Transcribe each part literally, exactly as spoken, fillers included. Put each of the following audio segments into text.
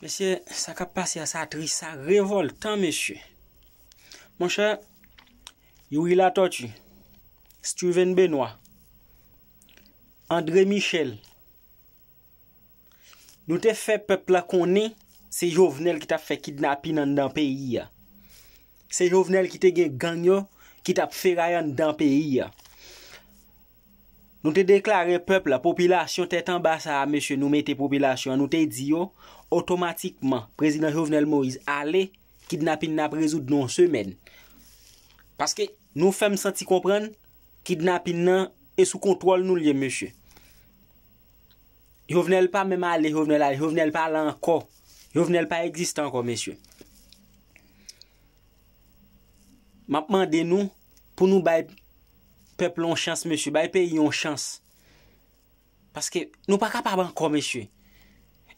Mesye, sa k ap pase a, sa tris, sa revòltan, mesye. Monchè, Youri Latortue, Steven Benoît, André Michel, nou te fè pèp la konnen se Jovenel ki t ap fè kidnapin anndan peyi a. Se Jovenel ki te gen gang yo ki t ap feray anndan peyi a. Nou te deklare pèp la, popilasyon tèt anba sa a, mesye, nou mete popilasyon an, nou te di yo, otomatikman, prezidan Jovenel Moïse ale, kidnapin nan ap rezoud nan yon semèn. Paske nou fè m santi konprann, kidnapin nan e sou kontwòl nou l ye, mesye. Jovenel pa menm ale, Jovenel ale, Jovenel pa la ankò. Jovenel pa egziste ankò, mesye. M ap mande nou pou nou bay pèp la yon chans, mesye, bay peyi yon chans. Paske nou pa kapab ankò, mesye.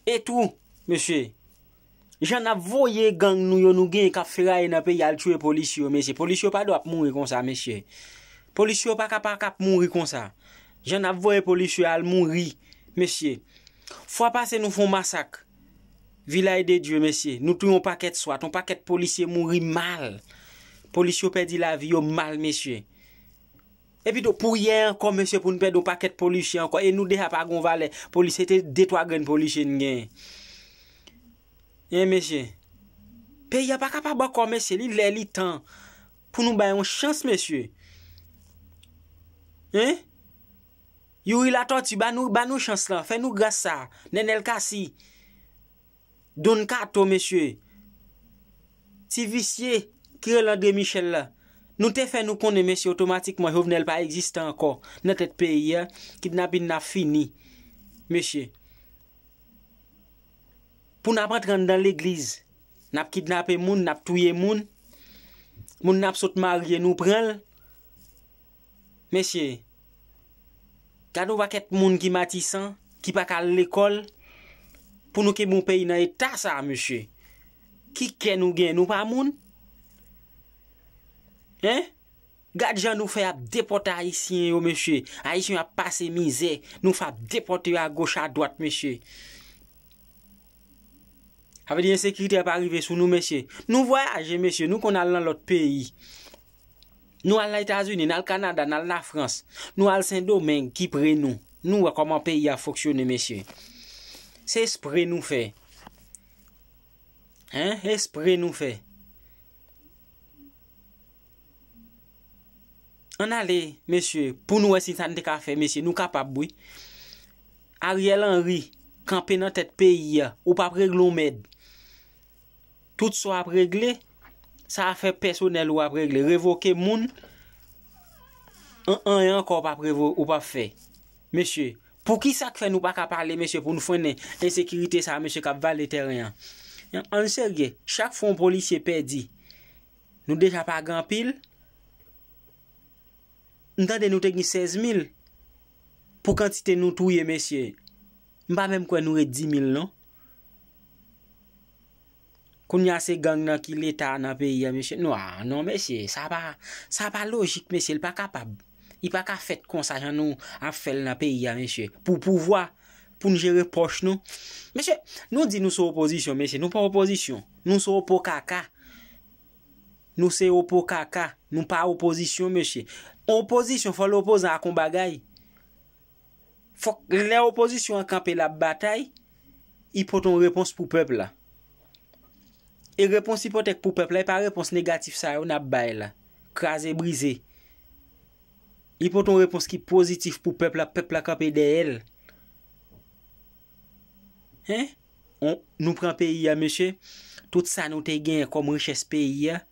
E tou, mesye, jan n ap voye gang nou yo nou genyen k ap feraye nan peyi al tiye polisye yo, mesye. Polisye yo pa dwe ap mouri konsa, mesye. Polisye yo pa ka pa k ap mouri konsa. Jan n ap voye polisye al mouri, mesye. Fwa pase nou fè yon masak Vilaj de Dye, mesye. Nou touye yon pakèt swat, yon pakèt polisye mouri mal. Polisye yo pèdi lavi yo mal, mesye. Epi tou, pou yè ankò, mesye, pou n pèdi yon pakèt polisye ankò. E nou deja pa gon valè. Polisye te de twa grenn polisye n genyen. Hein, mesye? Peyi a pa kapab ankò, mesye. Li lè, li tan. Pou nou bay yon chans, mesye. Hein? Youri Latortue, ba nou, ba nou chans lan. Fè nou gras sa. Nenel Cassy. Don Kato, mesye. Ti visye ki rele André Michel la. Nou te fè nou konnen, mesye, otomatikman, Jovenel pa egziste ankò nan tèt peyi a. Kidnapin nan ap fini, mesye. Pou n ap antre anndan legliz, n ap kidnape moun, n ap touye moun. Moun n ap sot marye, nou pran l. Mesye, gade yon pakèt moun ki matisan, ki pa ka al lekòl, pou nou kenbe yon peyi nan eta sa, mesye. Ki kè nou gen? Nou pa moun? Hein? Gad jan nou fè ap depòte Ayisyen yo, mesye. Ayisyen yo ap pase mizè. Nou fè ap depòte yo agoch, adwat, mesye. Sa vle di ensekirite a pa rive sou nou, mesye. Nou vwayaje, mesye. Nou konn al nan lòt peyi. Nou al Etazini, n al Kanada, n al Lafrans. Nou al Sendomeng, ki pre nou. Nou wè kòman peyi a fonksyone, mesye. Se espre nou fè. Hein? Espre nou fè. Ann ale, mesye, pou nou wè si sa n te ka fè, mesye, nou kapab, wi. Ariel Henry kanpe nan tèt peyi a, ou p ap regle yon mèd. Tout sa w ap regle, sa afè pèsonèl ou ap regle. Revoke moun, an-, anyen ankò w p ap revo-, ou p ap fè. Mesye, poukisa k fè nou pa ka pale, mesye, pou n frennen ensekirite sa a, mesye, k ap vale tèren an? Ann serye, chak fwa yon polisye pèdi, nou deja pa gen anpil. M tande nou te gen sèz mil. Pou kantite nou touye, mesye, m pa menm kwè nou ret di mil, non. Kounye a se gang nan ki leta nan peyi a, mesye. Non, a, non, mesye, sa pa, sa pa lojik, mesye, li pa kapab. Li pa ka fèt konsa jan nou ap fè l nan peyi a, mesye. Pou pouvwa, pou n jere pòch nou. Mesye, nou di nou se opozisyon, mesye, nou pa opozisyon. Nou se opo kaka. Nou se opo kaka. Nou pa opozisyon, mesye. Opozisyon, fò l opozan ak yon bagay. Fòk lè opozisyon an kanpe l ap batay, li pote yon repons pou pèp la. E repons li pote pou pèp la, e pa repons negatif sa yo n ap bay la. Kraze brize. Li pote yon repons ki pozitif pou pèp la, pèp la kanpe dèyè l. Hein? On, nou pran peyi a, mesye. Tout sa nou te genyen kòm richès peyi a,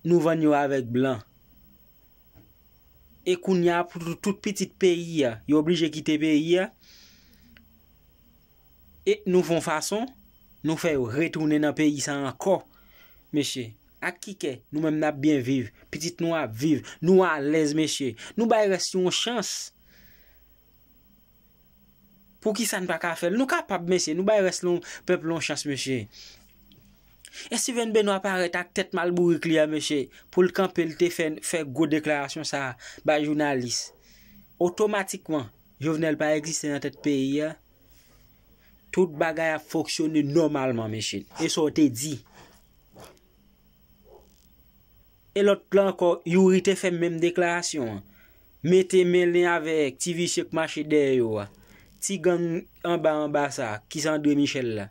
nou vann yo avèk blan. E kounye a, pou tout, tout pitit peyi a, yo oblije kite peyi a. E nou fè yon fason, nou fè yo retounen nan peyi sa ankò. Mesye, ak ki kè, nou menm n ap byen viv, pitit nou ap viv, nou alèz, mesye. Nou bay rès yo yon chans. Poukisa n pa ka fè l? Nou kapab, mesye. Nou bay rès lon, pèp la yon chans, mesye. E Steven Benoît parèt ak tèt malbourik li a, mesye, pou l kanpe, l te fè, fè gwo deklarasyon sa a bay jounalis. Otomatikman, Jovenel pa egziste nan tèt peyi a. Tout bagay ap fonksyone nòmalman, mesye. E sa w te di. E lòt la ankò, Youri te fè menm deklarasyon an. Mete men l avèk ti visye k mache dèyè yo a. Ti gang anba anba sa, ki se André Michel la.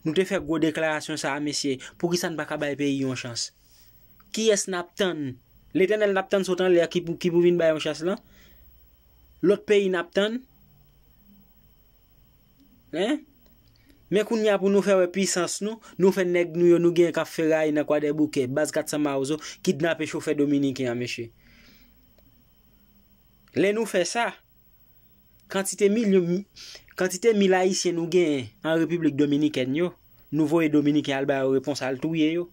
Nou te fè gwo deklarasyon sa a, mesye. Poukisa n pa ka bay peyi yon chans? Kiyès n ap tann? Letènèl n ap tann sot anlè a ki pou, ki pou vin bay yon chans lan? Lòt peyi n ap tann? Hein? Men kounye a pou nou fè wè pisans nou, nou fè nèg nou yo nou gen k ap feraye nan Kwadèboukè, baz kat san Mawozo, kidnape chofè dominiken an, mesye. Lè nou fè sa, kantite milyon, kantite mil Ayisyen nou genyen an Repiblik Dominikèn yo, nou voye Dominiken al ba yo repons, al touye yo.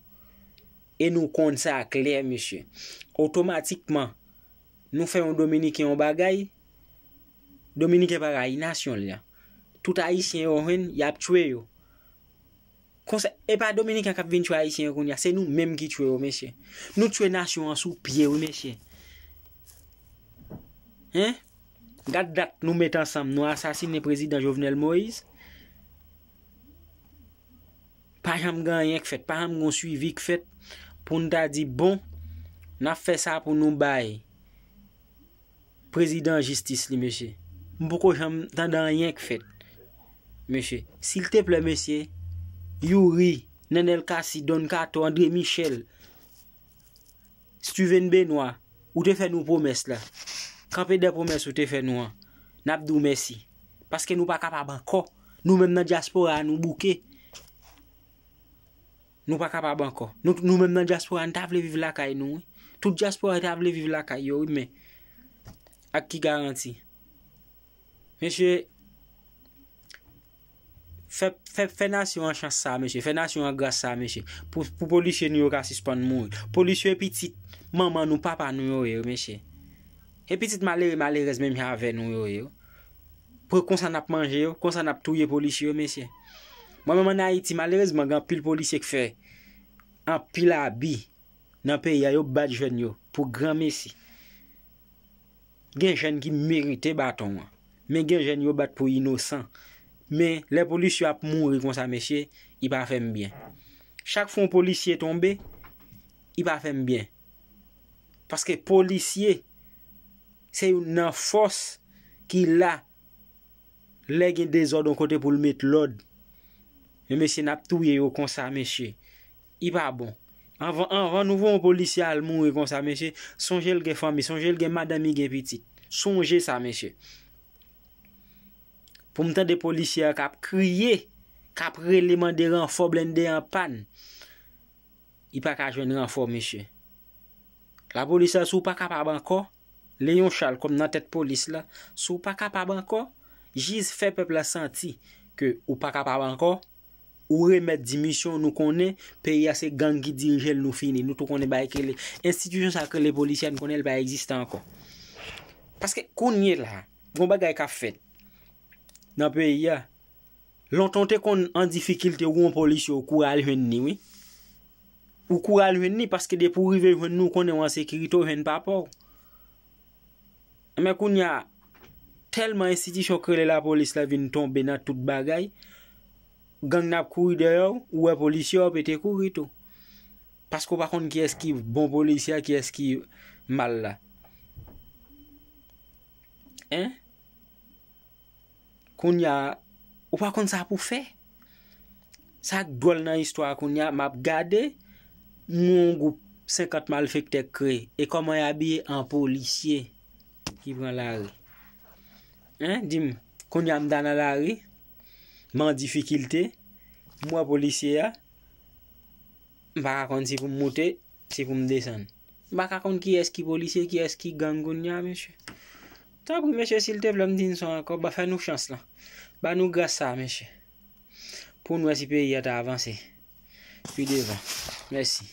E nou konn sa klè, mesye. Otomatikman, nou fè yon Dominiken yon bagay, Dominiken pa rayi nasyon li a. Tout Ayisyen yo jwenn, y ap tchwe yo. Konsa, e pa Dominiken k ap vin tchwe Ayisyen yo kounye a, se nou menm ki tchwe yo, mesye. Nou tchwe nasyon an sou pye, wi, mesye. Hein? Gad dat nou met ansanm, nou asasinen prezidan Jovenel Moïse. Pa janm gen anyen k fèt, pa janm gen yon swivi k fèt pou n ta di, bon, n ap fè sa pou nou bay prezidan jistis li, mesye. M poko janm tande anyen k fèt, mesye. Silteplè, mesye, Youri, Nenel Cassy, Don Kato, André Michel, Steven Benoît, ou te fè nou pwomès la. Kanpe dèyè pwomès ou te fè nou an. N ap di w mèsi. Paske nou pa kapab ankò. Nou menm nan dyaspora a, nou bouke. Nou pa kapab ankò. Nou, nou menm nan dyaspora, n ta vle viv lakay nou, wi. Tout dyaspora ta vle viv lakay yo, wi, men ak ki garanti? Mesye, fè, fè, fè nasyon an chans sa, mesye. Fè nasyon an gras sa, mesye. Pou, pou polisye nou yo ka sispann mouri. Polisye e pitit manman nou, papa nou yo ye, mesye. E pitit malere, malerèz menm jan avè nou yo ye. Pou konsa n ap manje yo, konsa n ap touye polisye yo, mesye. Mwen menm ann Ayiti, malerezman, gen anpil polisye k fè anpil abi nan peyi a, yo bat jèn yo pou granmesi. Gen jèn ki merite baton an, men gen jèn yo bat pou inosan. Men lè polisye ap mouri konsa, mesye, li pa fè m byen. Chak fwa yon polisye tonbe, li pa fè m byen. Paske polisye, se youn nan fòs ki la lè gen dezòd yon kote pou l met lòd. Men mesye, n ap touye yo konsa, mesye. Li pa bon. Anvan, anvan nou voye yon polisye al mouri konsa, mesye, sonje l gen fanmi, sonje l gen madanm, li gen pitit. Sonje sa, mesye. Pou m tande polisye a k ap kriye, k ap rele mande ranfò, blende an pàn. Li pa ka jwenn ranfò, mesye. Lapolis la, si w pa kapab ankò, Leon Charles kòm nan tèt polis la, si w pa kapab ankò, jis fè pèp la santi ke ou pa kapab ankò, ou remèt dimisyon, nou konnen peyi a se gang ki dirije l, nou fini. Nou tou konnen bagay k rele enstitisyon sa k rele polisye a, nou konnen l pa egziste ankò. Paske kounye la, gon bagay k ap fèt nan peyi a. Lontan w te konn an difikilte, ou yon polisye, ou kouri al jwenn li, wi. Ou kouri al jwenn li, paske depi w rive jwenn li, ou konnen w an sekirite, w jwenn papa w. Men kounye a, tèlman enstitisyon k rele lapolis la vin tonbe nan tout bagay, gang nan ap kouri dèyè w, ou wè polisye a, w pete kouri tou. Paske w pa konn kiyès ki bon polisye a, kiyès ki mal la. Hein? Kounye a, ou pa konn sa pou fè. Sa k dwòl nan istwa a, kounye a, m ap gade, m wè yon gwoup senkant malfektè k kreye. E kòman y abiye? An polisye ki pran lari. Hein, di m, kounye a m ta nan lari, m an difikilte, m wè polisye a, m pa ka konn si pou m moute, si pou m desann. M pa ka konn kiyès ki polisye, kiyès ki gang kounye a, mesye. Tanpri, mesye, silteplè, m di n sa ankò, ba, fè nou chans lan. Ba nou gras sa, mesye. Pou n wè si peyi a ta avanse pi devan. Mèsi.